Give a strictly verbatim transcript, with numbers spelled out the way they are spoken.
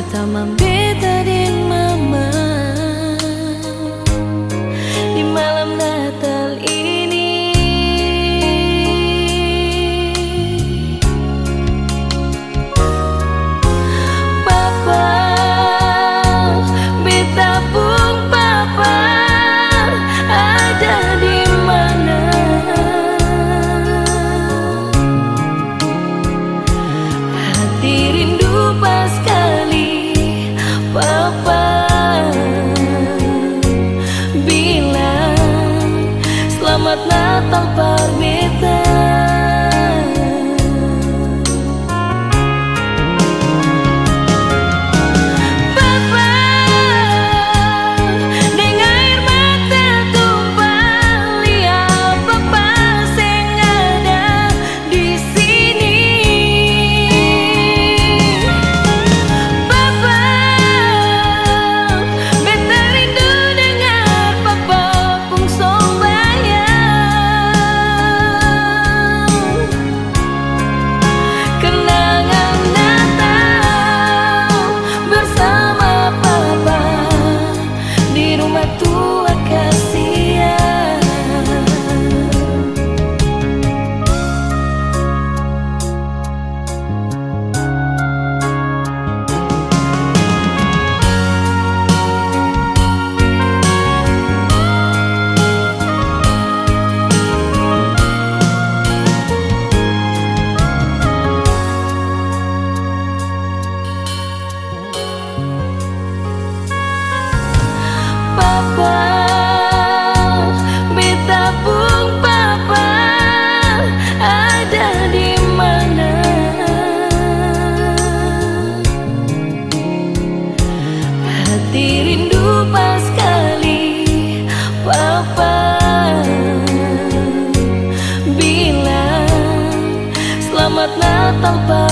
Sama beta deng mama di malam Natal ini. Papa, beta pung papa ada di mana? Hati rindu paskali, papa bilang, "Slamat Natal par beta." Papa, deng aer mata tumpah, lia papa seng ada di sini. Papa, beta rindu dengar papa pung sombayang. Kenangan Natal bersama papa di rumah tua kasiang. Papa, beta pung papa ada di mana? Hati rindu paskali, papa bilang, "Slamat Natal pa